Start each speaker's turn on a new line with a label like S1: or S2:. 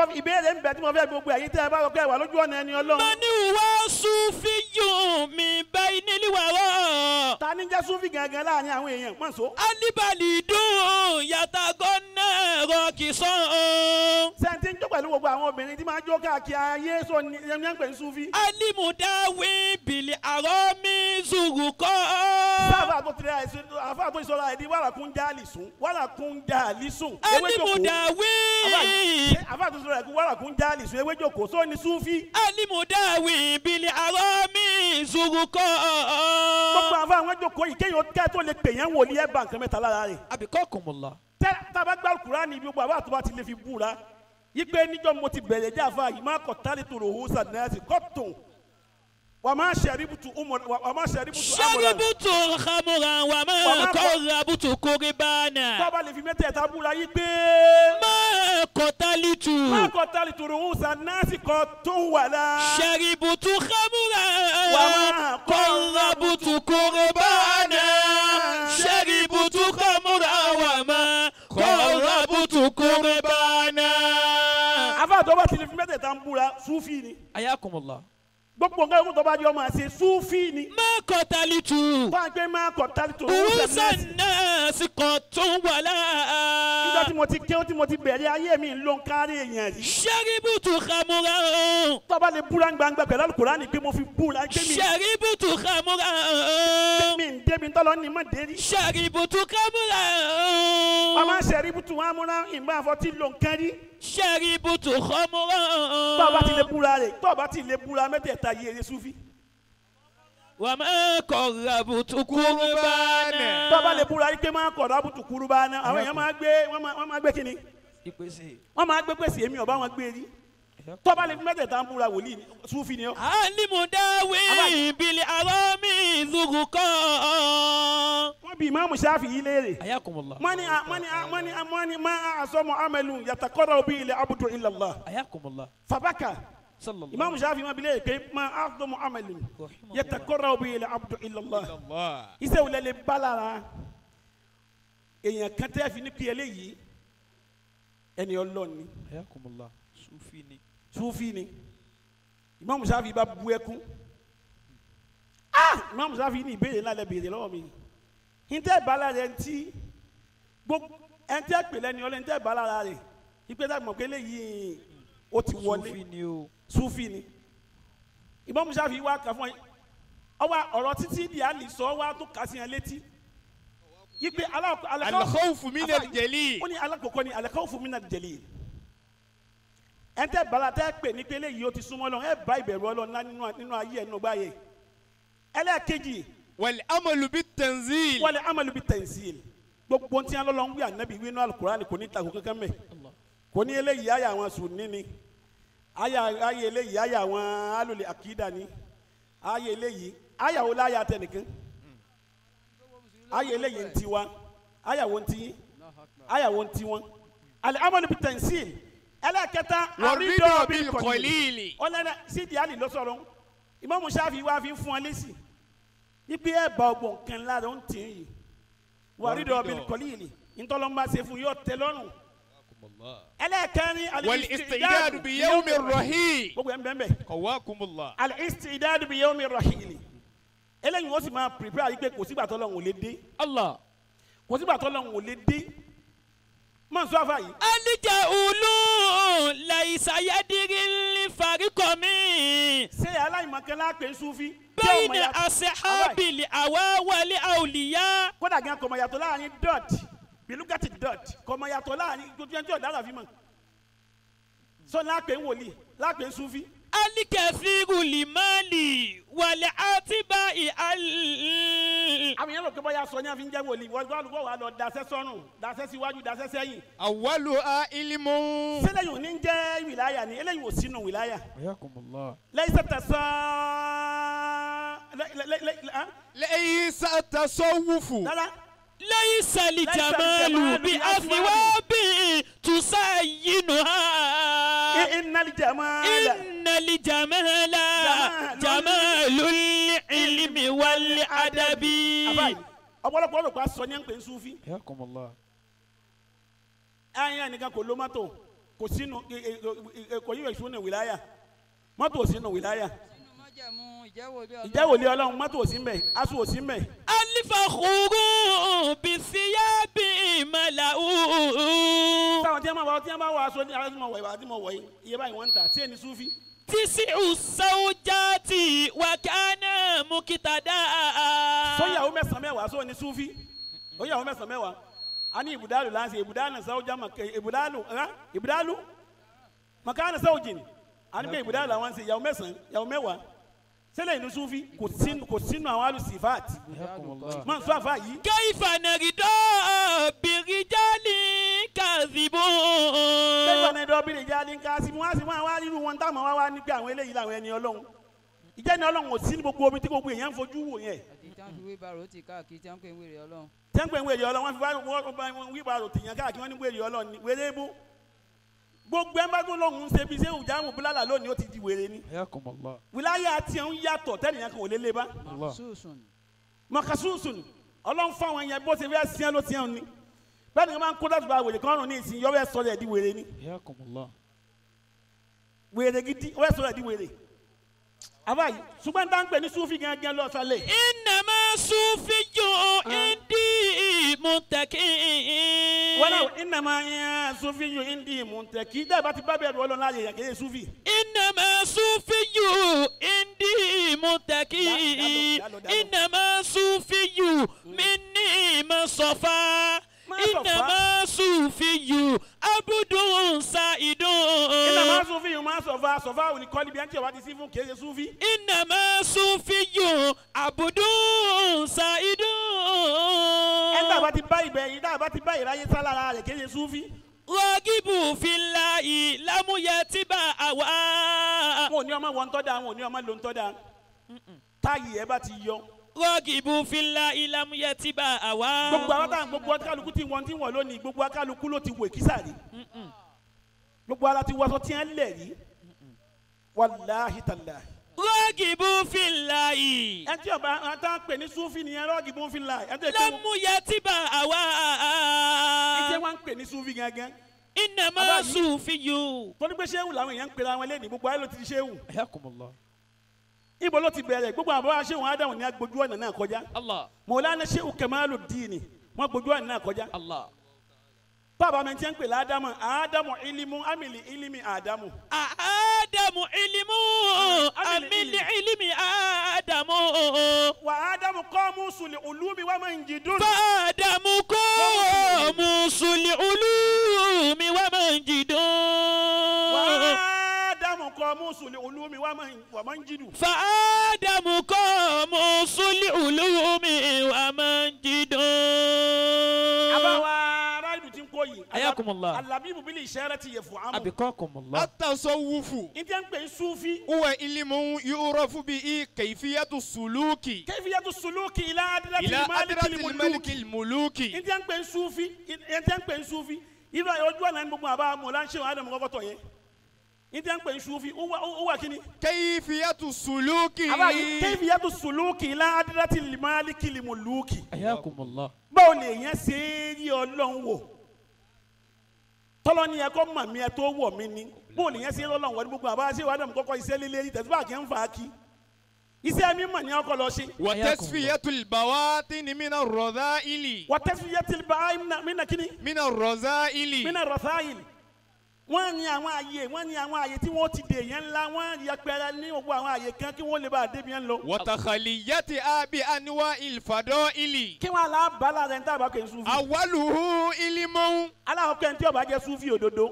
S1: Mo ìbéèrè ń bẹ tí mo fẹ́ gbogbo ẹ̀yin tẹ́ ẹ bá rọ pé wà lójú ọ̀nà ẹni Ọlọ́run.
S2: Mani wa sufi yun mi bẹ́ẹ̀ nílí wa rọ̀.
S1: Ta ni jẹ́ sufi gangan láàrin àwọn èèyàn mọ̀ so.
S2: Alibali dùn yàtàgọ́ náà rọ kì sàn.
S1: Sẹ́ńtì ń jó pẹ̀lú gbogbo àwọn obìnrin tí máa ń jó káàkiri ayé sọ ni ẹni ń pè ní sufi.
S2: Alimudawi bìlì àrọ́ mi zùrù kọ́.
S1: Sáfà tó tirẹ̀ àìsàn àfà tó ìsọ̀rọ̀ àìdí wàrà kún jáàlì sùn wàrà kún jáàlì sùn.
S2: Alimudawi.
S1: Àfà tó sọ̀rọ̀ àìkú wàrà kún jáàlì sùn ewé jókòó sọ ni sufi.
S2: Alimudawi bìlì àrọ́ mi zùrù kọ́.
S1: Gbogbo àfà àwọn jókòó yìí kéèyàn kẹ́ tó lè pè yẹn wòlíì ẹ̀ bá nǹkan mẹ́ta lára rẹ̀.
S2: Àbíkọ́kùnmùlá.
S1: Tẹ́ tá a bá gbá Kùránì ibi gbogbo àbá àtúbà ti lè fi búra yípe níjọ́ mo ti bẹ̀rẹ̀ jẹ́ àfa yìí má kọ̀ tálí tó rò húsà nẹ́ẹ̀sì kọ́tùn wà má ṣẹ̀ríbùtù wà má ṣẹ̀ríbùtù amúra.
S2: Ṣẹ́ríbùtù xamura wà má kọ́rabutu kórìbánà.
S1: Tọ́ba lè fi mẹ́tẹ̀ẹ̀ta búra yí pé.
S2: Má kọ̀ tálí tù.
S1: Má kọ̀ tálí tó rò húsà nẹ́ẹ̀sì kọ́tùn wà lá.
S2: Ṣẹ́ríbùtù xamura wà má kọ́rabutu kórìbánà. Ṣẹ́ríbùtù xamura wà má kọ́rabutu kórìbánà.
S1: Àfa àtọ́ba ti lè fi mẹ́tẹ̀ẹ̀ta ń búra súfì ni.
S2: Ayakumullah.
S1: Gbogbo nǹkan yòókù tó bá di ọmọ àṣẹ súfì ni.
S2: Má kọ̀ tálí tù.
S1: Wọ́n á gbé má kọ̀ tálí tù.
S2: Rúṣà náà sì kọ̀ tún wà lá.
S1: Nígbà tí mo ti kéwọ́n tí mo ti bẹ̀rẹ̀ ayé mi ló ń kárí èèyàn rí.
S2: Ṣẹ́ríbùtù xamura.
S1: Tó bá lè búra gbangba pẹ̀lú Al-Kùránì pé mo fi búra gbé mi.
S2: Ṣẹ́ríbùtù xamura.
S1: Mi ń débi tọ́lọ́ ni mo dé rí.
S2: Ṣẹ́ríbùtù xamura.
S1: Wọ́n máa ń ṣẹ́ríbùtù amúra ìgbà àfọ̀tí ló ń kárí.
S2: Ṣẹ́ríbùtù xamura.
S1: Tó bá ti lè búra rẹ̀ tó bá ti lè búra mẹ́tẹ̀ẹ̀ta yé eré súfì.
S2: Wà má kọ̀rabutu kúrúbánà.
S1: Tó bá lè búra yìí pé má kọ̀rabutu kúrúbánà àwọn èèyàn máa gbé wọ́n máa gbé kíni. Wọ́n máa gbé pèsè èmi ọ̀bá wọn gbé rí. Tó bá lè fi mẹ́tẹ̀ẹ̀ta ń búra wòlíì súfì ni ọ́.
S2: Alimudawi bìlì àrọ́mì zùrùkọ́.
S1: Wọ́n bi Ìmáàmù Ṣáfì yìí léèrè.
S2: Ayakumullah.
S1: Wọ́n ní má àsọmọ amẹlú yàtàkọ́rọ̀ bí ilẹ̀ abudu illallah.
S2: Ayakumullah.
S1: Fàbákà. Imam Shafi ma bile pé ma afdamu amalin yataqarrabu bihi al-abdu ila Allah. Iṣẹ́ wo lẹ lè bá lára èèyàn kan tẹ́ fi ní pé eléyìí ẹni Ọlọ́run ni.
S2: Ayakumullah. Sufi ni.
S1: Sufi ni. Imam Shafi bá bu ẹkún. Imam Shafi ní ìbéèrè ńlá lẹ béèrè lọ́wọ́ mi. Ntẹ́ bá lára ẹ̀ ntí gbogbo ẹ̀ ntẹ́ pè lẹ́ni Ọlọ́run ntẹ́ bá lára rẹ̀ ìpè tá a mọ̀ pé eléyìí ó ti wọlé.
S2: Sufi ni o.
S1: Sufi ni. Imam Shafi wá kà fún ẹ ọwọ ọ̀rọ̀ títí di àlì sọ wá tó kà sí yẹn létí. Ipe
S3: al-khawfu min al-jalil.
S1: Ó ní alákọ̀ọ́kọ́ ni al-khawfu min al-jalil. Ẹ tẹ́ bala tẹ́ pè ní pé eléyìí ó ti súnmọ́ Ọlọ́run ẹ bá ìbẹ̀rù Ọlọ́run nínú ayé ẹ̀ nínú gbáyé. Ẹlẹ́ẹ̀kejì.
S3: Wal amalu bit-tanzil.
S1: Wal amalu bit-tanzil. Gbogbo ntí alọ́lọ́ ń wí ànábì wí inú al-Qur'ani kò ní takò kankan mẹ́. Kò ní eléyìí ayé àwọn Sunni ni. Ayé eléyìí ayé àwọn alòlè àkídà ni. Ayé eléyìí ayàwó láyà tẹnìkan. Ayé eléyìí ń tiwa ayàwó ń tiyín ayàwó ń tiwọn. Al-amalu bit-tanzil. Ẹlẹ́kẹta àrídọ́ bil-qalili. Ọlẹ́nà sídìí àlì ló sọ̀rọ̀ Imam Shafi wá fi ń fún ọ lésì. Ibi ẹ̀ bá ọgbọ̀n kan lára ń tì í yìí. Wàrídọ́ bil-qalili. Ntọ́lọ́mbà ṣe fún yóò tẹ́ lọ́rùn. Ẹlẹ́kẹrin
S3: wal-istidadu bi yawmi ar-rahil.
S1: Gbogbo ẹ̀ ń bẹ́ẹ̀ bẹ́ẹ̀.
S3: Qawakumullah.
S1: Al-istidadu bi yawmi ar-rahil. Eléyìí wọ́n sì máa prepare yìí pé kò sígbà tọ́lọ́run ò lè dé.
S2: Allah.
S1: Kò sígbà tọ́lọ́run ò lè dé. Mọ̀ n sọ àfà yìí.
S2: Alija ulu laisa yadiri farikọ mi.
S1: Ṣé aláìmọ̀kẹ́ lápẹ̀ ń súnfí?
S2: Bayna ashabil awawali awliya.
S1: Kódà gan kọ̀mọ̀ yàtọ̀ láàrin dot bilugati dot kọ̀mọ̀ yàtọ̀ láàrin gbogbo ẹni tí ọ̀dà àlàfin mọ̀. Sọ lápẹ̀ ń wòlíì lápẹ̀ ń súnfí.
S2: Alikẹ́sìrù limali wàlẹ̀ àtibá ìhàl.
S1: Àwọn yẹn rò pé bóyá sọ ní àfi ń jẹ́ wòlíì wọ́n gbọ́ wà lọ dasẹ́ sọ́rùn dasẹ́ síwájú dasẹ́ sẹ́yìn.
S3: Awwalu a ilimu.
S1: Sẹ́lẹ̀yìn ò ní jẹ́ wìláyà ni eléyìí ò sínú wìláyà.
S2: Ayakumullah.
S1: Laysa tasọ́.
S3: Laysa tasawufu.
S1: Rárá.
S2: Laysa lijamalu bi afiwabi tusayinuha.
S1: Innal jamala.
S2: Innal jamala jamalul ilmi wal adabi.
S1: Ọ̀pọ̀lọpọ̀ ọ̀rọ̀ pa sọ ní ẹ̀ ń pè ń súnfí.
S2: Ayakumullah.
S1: Ẹ̀yin ẹnìkan kò ló mọ́tò Kò sínú kò yíwẹ̀ sínú wìláyà mọ́tò ò sínú wìláyà ìjẹ́wòlé ọlọ́run mọ́tò ò sí mbẹ̀ aṣọ ò sí mbẹ̀.
S2: alifa kúrú bisiyabi malau.
S1: Táwọn tí wọ́n bá wọ aṣọ ní aṣọ wọ̀ ìwà tí mo wọ̀ yìí iye báyìí wọ́n ń tà sí ẹni súfì.
S2: Tisi usawjati wakana mukitada.
S1: Sọ́yàwó 9 mẹ́wàá sọ ní súfì sọ́yàwó 9 mẹ́wàá a ní ibùdálù láǹṣẹ ibùdálù sáwùjá ibùdálù makana sáwùjìn a ní pé ibùdálù àwọn ṣe ìyàwó 9 ìyàwó 10 sẹlẹ inú súfì kò sínú àwọn alùsífàt máa ń sọ àfà yìí.
S2: Kayfa narido birijali kadhibun.
S1: Kayfa narido birijali kadhibun wọ́n á sì máa wá irú wọn táwọn wá wá ní pé àwọn eléyìí làwọn ẹni ọlọ́run ìjẹ́ni ọlọ́run ò sí ní gbogbo omi tí gbogbo èèyàn ń fojú wò yẹn.
S4: Àti tí wọ́n fi wíbarò tì káàkiri tí wọ́n ń pè ń wèrè ọlọ́run.
S1: Tí wọ́n ń pè ń wèrè ọlọ́run wọ́n fi wíbarò tì yàn káàkiri wọ́n ní wèrè ọlọ́run ní wèrè bó. Gbogbo ẹ̀ ń bá tó lóhùn ṣe bí sẹ́wù jáwù búlálà lónìí ó ti di wèrè ni. Wìláyà tiẹ̀ ń yàtọ̀ tẹ́nìyàn kan ò lè lé bá. Makasusun ọlọ́run fáwọn yẹn bó ṣe fẹ́ siẹ́ ló siẹ́ ni. Bẹ́ẹ̀ ni wọ́n máa ń kó láti bá wèrè kan rùn ní ìsìn yọ fẹ́ sọ̀rọ̀ ẹ̀ di wèrè ni. Wèrè gidi wọ́n fẹ́ sọ̀rọ̀ ẹ̀ di wèrè. Àbáyé ṣùgbọ́n tá ń pè ní súfì gángan lọ sálẹ̀.
S2: Innama sufi indi muttaqin.
S1: Wọ́n náà innama sufi indi muttaqin dẹ́ bá ti bá bẹ̀rù ọlọ́run láàyè yàn kéye súfì.
S2: Innama sufi indi muttaqin. Innama sufi minni masofa. Innama sufi abudun sa'idun.
S1: Innama sufi masofa sọfà òní kọ́lí bí ẹni tí o bá ti sí fún kéye súfì.
S2: Innama sufi abudun sa'idun.
S1: Ẹni tá a bá ti bá ibẹ̀ yìí tá a bá ti bá ìráyé sálára rẹ̀ kéye súfì.
S2: Rọ́gìbù fillahi lámúyẹ tí bá àwa.
S1: Wọn ò ní ọmọ wọn tọ́ da wọn ò ní ọmọ ló ń tọ́ da táyì ẹ bá ti yọ.
S2: Rọ́gìbù fillahi lámúyẹ tí bá àwa.
S1: Gbogbo àwọn táwọn gbogbo akálukú tí wọ́n ti wọ̀ lónìí gbogbo akálukú ló ti wò kísà rí. Gbogbo ara ti wọṣọ tí ń lẹ̀ rí. Wàláhi tàláhi.
S2: Rọ́gìbù fillahi.
S1: Ẹ tí ọba àtàn pè ní súfì nìyẹn rọ́gìbù fillahi.
S2: Lámúyẹ tí bá àwa.
S1: Ẹ jẹ́ wọ́n ń pè ní súfì gángan.
S2: Innama sufiyu.
S1: Torí pé ṣéwù làwọn èèyàn ń pera wọn lẹ́nu gbogbo ayé ló ti di ṣéwù. Ibo ló ti bẹ̀rẹ̀ gbogbo àbọ̀ ṣéwù Ádámù ní agbójú ọ̀nà náà kọjá. Mọ̀lánà ṣéwù Kamalu Dini wọ́n gbójú ọ̀nà náà kọjá. Bàbá mi ti ń pè ládámù Ádámù ilimu amìlì ilimi Ádámù.
S2: Ádámù ilimu amìlì ilimi Ádámù.
S1: Wà Ádámù kọ́ mùsùlì ulumi wà máa ń jìdún.
S2: Fádámù kọ́ mùsùlì ulumi wà máa ń jìdún.
S1: Wà Ádámù kọ́ mùsùlì ulumi wà máa ń jìdún.
S2: Fádámù kọ́ mùsùlì ulumi wà máa ń jìdún.
S1: Àbáwá aráàlú ti ń kó yìí.
S2: Ayakumullah.
S1: Alabibu bili ìṣẹ́rẹ́ ti yẹ fún amú.
S2: Abikakumullah.
S3: Atasawufu.
S1: N tẹ́ ń pè é sufi.
S3: Huwa ilimu yu'rafu bihi kayfiyatu suluki.
S1: Kayfiyatu suluki ila adratil malikil muluki. N tẹ́ ń pè é sufi n tẹ́ ń pè é sufi. Irú ojú ọ̀nà gbogbo àbá mọ̀lá ń ṣe wọn Ádámù kọ́kọ́ tọ̀ yẹn. N tẹ́ ń pè é sufi ó wà kíni.
S3: Kayfiyatu suluki.
S1: Àbáyé kayfiyatu suluki ila adratil malikil muluki.
S2: Ayakumullah.
S1: Báwo lè yẹn ṣe é rí Ọlọ́run wò? Tọ́lọ́ ni ẹ kọ́ mọ̀ mi ẹ tó wọ̀ mí ni bóòlù yẹn ṣe lọ́lọ́run wọ́n ní gbogbo àbá ṣé wàá dàmú kọ́kọ́ iṣẹ́ líle rí tẹ̀síwá kí n fà á kí iṣẹ́ mímọ̀ ni ọkọ̀ lọ ṣe.
S3: Wa tasfiyatul bawatini mina radha'ili.
S1: Wa tasfiyatul bawatini mina kíni.
S3: Mina radha'ili.
S1: Mina radha'ili. Wọ́n ní àwọn àyè wọ́n ní àwọn àyè tí wọ́n ti dè yẹn ńlá wọ́n yẹpẹrẹ ní gbogbo àwọn àyè kan kí wọ́n lè bá a débi yẹn lọ.
S3: Wa takhaliyatiha bi anwa'il fada'ili.
S1: Kí wọ́n á bá lára ẹni tá a bá kẹ́ ń súfì.
S3: Awwaluhu ilimun.
S1: Aláwọ̀ kẹ́ ń tí ó bá jẹ́ súfì òdodo.